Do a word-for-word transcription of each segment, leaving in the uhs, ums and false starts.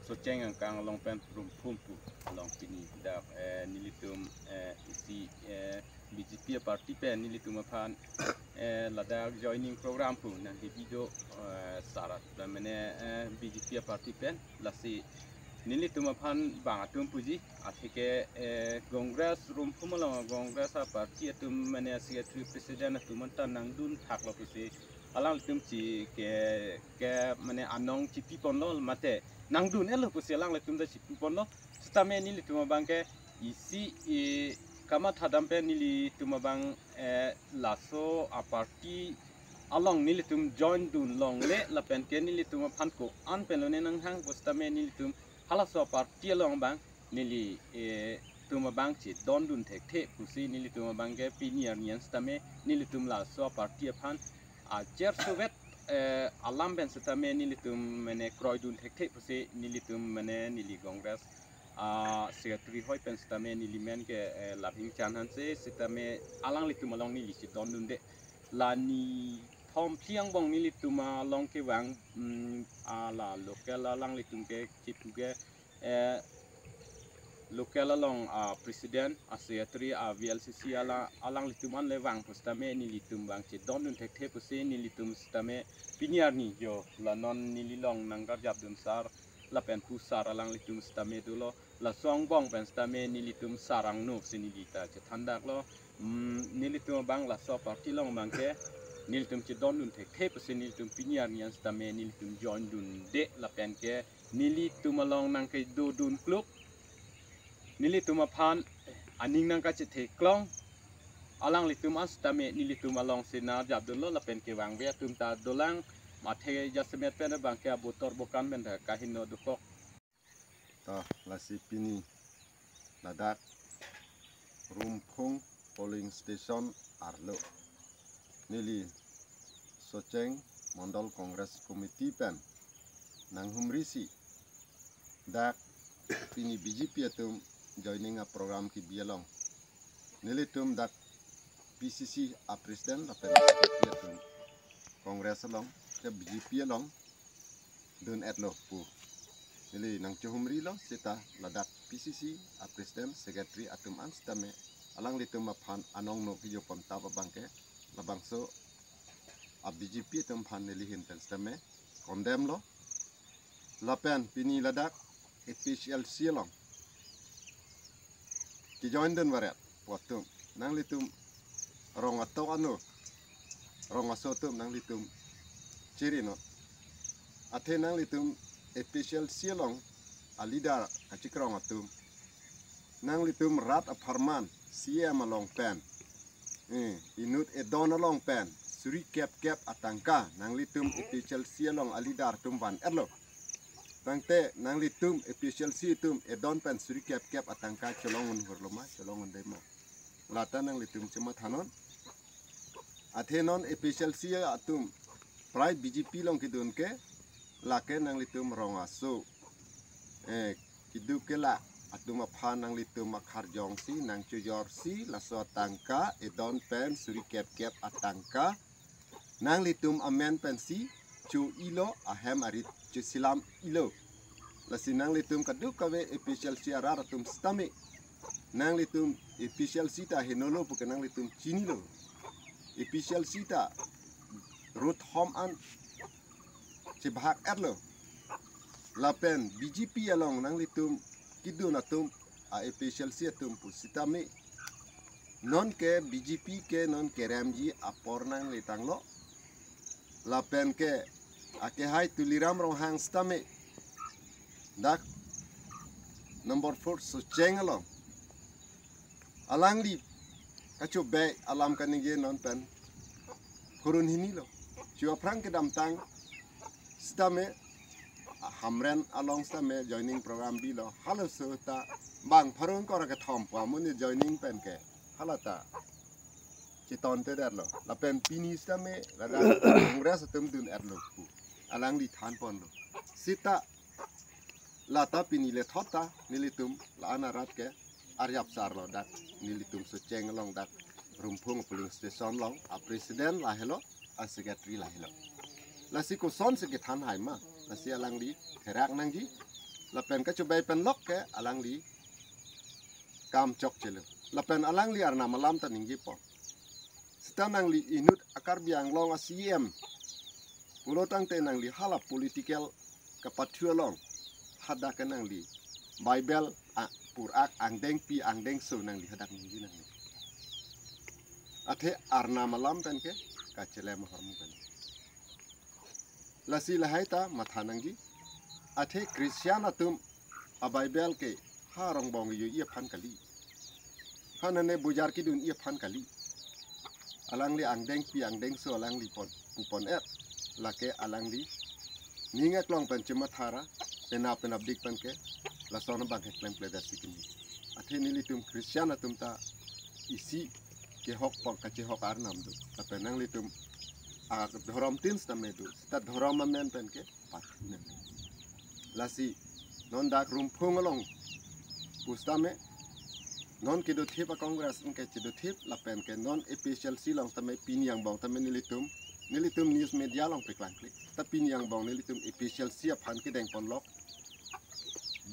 Socheng angkang along pen Rumphung pu along pini dak, eh, nelitum, eh, isi, eh, B J P party pen nelitum aphan, eh, ladak joining program pu nangkebi do, eh, sarat mane, eh, B J P party pen lasi nelitum aphan bang atum puji atheke, eh, Congress Rumphung along Congress aparty atum mane secretary president atum anta nangdun thaklo pusi alanglitum chi ke, ke mane anong chipi ponlo mate nangdun-etlo pusi alanglitum ta chipi ponlo. Sitame nelitum abang ke isi, eh, kamatha dam pen nelitum abang, eh, laso aparty along nelitum join dun longle lapen ke nelitum aphan ko-an pen lone nanghang pusitame nelitum halaso aparty along abang neli, eh, tum abang chedon dun thekthe pusi nelitum abang ke pini arni an sitame nelitum laso aparty aphan achersovet, eh, alam pen sitame nelitum mane kroidun thekthe pusi nelitum mane neli Congress, ah, secretary hoi pen sitame neli men ke, eh, Labhing Chan Hanse sitame alanglitum along neli chedon dunde. La nithom phli angbong nelitum along kevang, mm, ala local alanglitum ke chipu ke, eh, local along, ah, president, ah, secretary, ah, V L C C ala, alanglitum an le vang pusitame nelitum vang chedon dun thekthe pusi nelitum sitame pini arni jo la non neli along nangkarjap dun sar lapen pu sar alanglitum sitame dolo. Laso angbong pen sitame nelitum sar angno si neli ta chethan daklo. Mm, nelitum abang laso aparty along abang ke nelitum chedon dun thekthe pusi nelitum pini arni an sitame nelitum join dunde lapen ke nelitum along nangkedo dun kluk. Nelitum aphan aning nangkachethe klong. Alanglitum an sitame nelitum along si nangkarjap dunlo lapen kevangve atum ta dolang. Mathe jasemet pen abang ke abotor bokan pen ta kaheno dokok. To, lasi pini ladak Rumphung polling station arlo neli Socheng Mondol Congress Committee pen nanghumri si dak pini B J P atum joining a program kebi along nelitum dak P C C a president lapen secretary atum Congress along ke B J P along dun-etlo pu neli nangchehumrilo seta ladak P C C a president secretary atum an sitame alanglitum aphan anong no kejo pon tap abang ke labangso a B J P atum aphan neli ahin pen sitame condemn lo. Lapen pini ladak A P H L C along kejoin dun varet pu atum nanglitum rong atok ano rong aso atum nanglitum chiri non. Athe nanglitum A P H L C along a leader kachikrong atum nanglitum rat apharman C M along pen, eh, inut edon along pen suri kep kep atangka nanglitum A P H L C along a leader atum van-etlo. Tangte nanglitum A P H L C atum edon pen suri kep kep atangka cholong un hurlo ma, cholong un dema. Lata nanglitum chematha non. Athe non A P H L C atum prai B J P along kedun ke lake nanglitum rong aso, eh, keduk ke la atum aphan nanglitum akhar jongsi nangchojorsi laso atangka edon pen suri kep kep atangka nanglitum amen pensi cho-ilo ahem arit chosilam-ilo. Lasi nanglitum kadokave A P H L C arat atum sitame nanglitum A P H L C ta henolo puke nanglitum chinilo. A P H L C ta rothom an chebahak-etlo. Lapen B J P along nanglitum kedun atum a A P H L C atum pusitame non ke B J P ke non keremji apor nangle tanglo. Lapen ke akehai Tuliram Ronghang sitame dak number four Socheng along alangli kachobei alam kaningje non pen phurun hinilo. Chu aphrang kedamtang sitame Hamren along sitame joining program bilo. Halaso ta bang pharo ingkoi ra kethom pu amonit joining pen ke halata cheton te derlo. Lapen pini sitame ladak Congress atum dun-etlo pu alangli than ponlo. Seta lata pini lethot ta nelitum la-an arat ke arjap sarlo dak nelitum Socheng along dak Rumphung polling station along a president lahelo, a secretary lahelo. Lasi kosonsi kethan hai ma, lasi alangli therak nangji. Lapen kachobei pen lok ke alangli kam chokchelo. Lapen alangli arnam alam ta ningjepo. Sita nangli inut a-Karbi Anglong a-C E M pulo tangte nangli hala political kapathu along hadak ke nangli Bible apor-ak angdengpi angdengso nangli hadak ningje nangji. Athe arnam alam pen ke kachelem ahormu pen. Lasi lahai ta matha nangji. Athe Christian atum a-Bible ke ha rongbong yo-i aphan kali. Ha nane bojar kedun-i aphan kali. Alangli angdengpi angdengso alangli pon pupon et. Lake alangli ning aklong pen chemathara, penap penapdik pen ke lason abang ke klemkledetsi kimi. Athe nelitum Christian atum ta isi kehok pon kachehok arnam do. Lapen nanglitum adhorom tin sitame do. Sita dhorom amen pen ke pathu nang. Lasi non dak Rumphung along pusitame non kedothip a-Congress ke chedothip lapen ke non A P H L C along tame pini angbong tame nelitum, nelitum news media along peklangkle. Ta pini angbong nelitum A P H L C aphan kedeng ponlok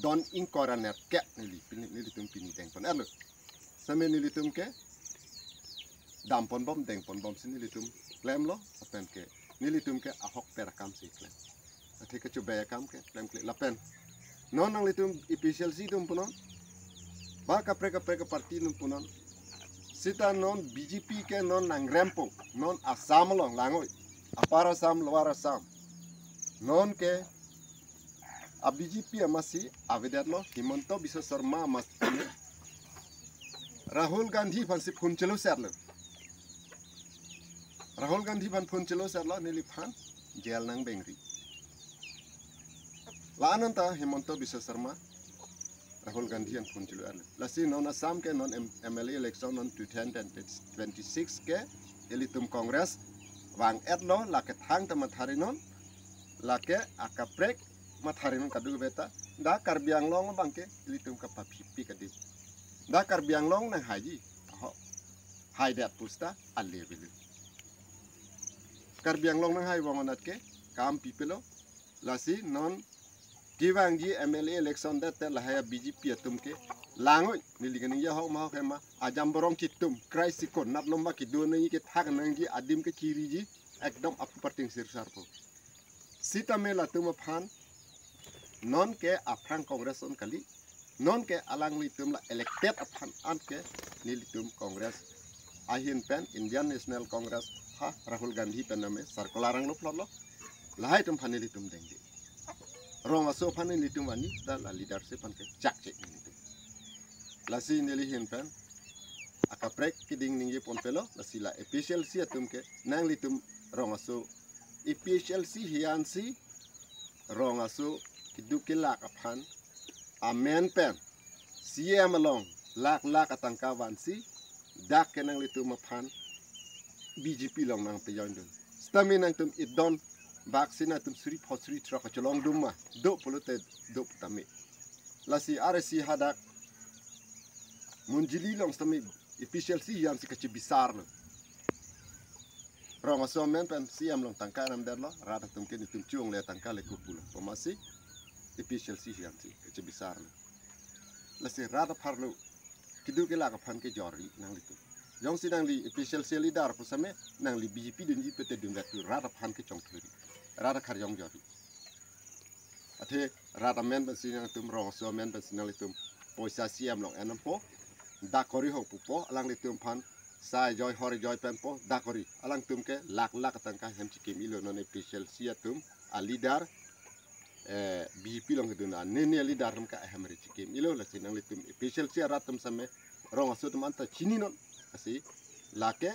don ingkoi ra nerkep neli pini, nelitum pini deng pon etlo. Sitame nelitum ke dam ponbom deng ponbomsi nelitum klemlo lapen ke nelitum ke ahokpet akam si klem. Athe kachobei akam ke klemkle lapen non nanglitum A P H L C atum punon, ba kaprek kaprek party atum punon, sita non B J P ke non nangrempo, non Assam along langoi, Upper Assam, Lower Assam. Non ke a-B J P amatsi avedetlo, Himanta Biswa Sarma amatsi, Rahul Gandhi aphansi phone cheloserlo. Rahul Gandhi aphan phone cheloserlo, neliphan jail nangbengri. La-an anta Himanta Biswa Sarma Rahul Gandhi aphan phone chelo-erlo. Lasi non Assam ke non M-, M L A election non two thousand twenty-six ke ilitum Congress vang etlo, lake thangta matharinon, lake akaprek matharinon kadokave ta, dak Karbi Anglong abang ke ilitum kapaphipi kadi. Dak Karbi Anglong nanghaiji, aho, haidet pusita ale vele. Karbi Anglong nanghai vang anat ke kam pipelo, lasi non kevangji M L A election det te lahai a-B J P atum ke langoi, neli kaningje ahok ma ahok hema, ajamborong chitum, krai sikon, nat lomba kedo nangji, kethak nangji, adim kechiriji, ekdom apu parting sirsarpo. Sitame latum aphan non ke aphrang Congress on kali, non ke alanglitum la elected aphan an ke nelitum Congress ahin pen Indian National Congress ha Rahul Gandhi pen name circular anglo plotlo, lahai atum aphan nelitum dengde. Rong aso aphan nelitum vani, ta la leadership aphan ke chakche nelitum. Lasi neli ahin pen akaprek keding ningje ponpelo, lasi la A P H L C atum ke nanglitum rong aso, A P H L C hian si rong aso keduk kelak aphan amen pen C E M along lakh lakh atangka vansi dak ke nanglitum aphan B J P along nangpejoin dun. Sitame nangtum idon bak si nangtum suri pho suri throk kacholong dum ma, do pulote do putame. Lasi arsi hadak Munjili along sitame A P H L C hian si kachebisarlo. Rong aso amen pen C E M along tangka namdetlo, rat atum ke netum chungle tangka le kupulo. Pamasi A P H L C hian si kachebisarlo. Lasi rat apharlo, keduk kelak aphan kejorri nanglitum. Jongsi nangli A P H L C leader pusitame, nangli B J P dunji pete dundet tu rat aphan kechongthuri. Rat akhar jongjorri. Athe rat amen pensi nangtum, rong aso amen pensi nanglitum poisa C E M along enampo, dak kori ho pupo, alanglitum aphan sai joi hor joi penpo, dak kori, alangtum ke lakh lakh tangka hem chikim ilo, non A P H L C atum a leader, eh, B J P along kedun a nene leader atum ke ahem ri chikim ilo, lasi nanglitum A P H L C arat atum sitame rong aso atum anta chininon, lasi lake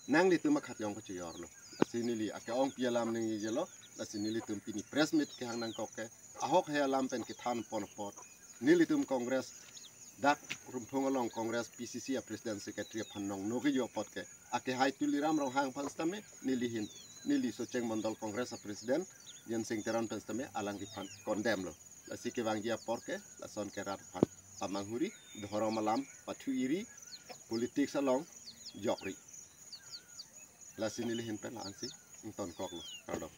nanglitum akhat jong kachejorlo. Lasi neli ake-ongpi alam ningjelo, lasi nelitum pini press meet kehang nangkok ke, ahok hai alam pen kethan pon apot, nelitum Congress, dak Rumphung along Congress P C C a President Secretary aphan nongno kejo apot ke, akehai Tuliram Ronghang aphan sitame, neli ahin, neli Socheng Mondol Congress a President Jensing Teron aphan sitame alangliphan condemn lo. Lasi kevangji apor ke lason ke rat aphan pamanghuri, dhorom alam pathu iri, politics along jokri. Lasi neli ahin pen la-ansi ingtonkoklo. Kardom.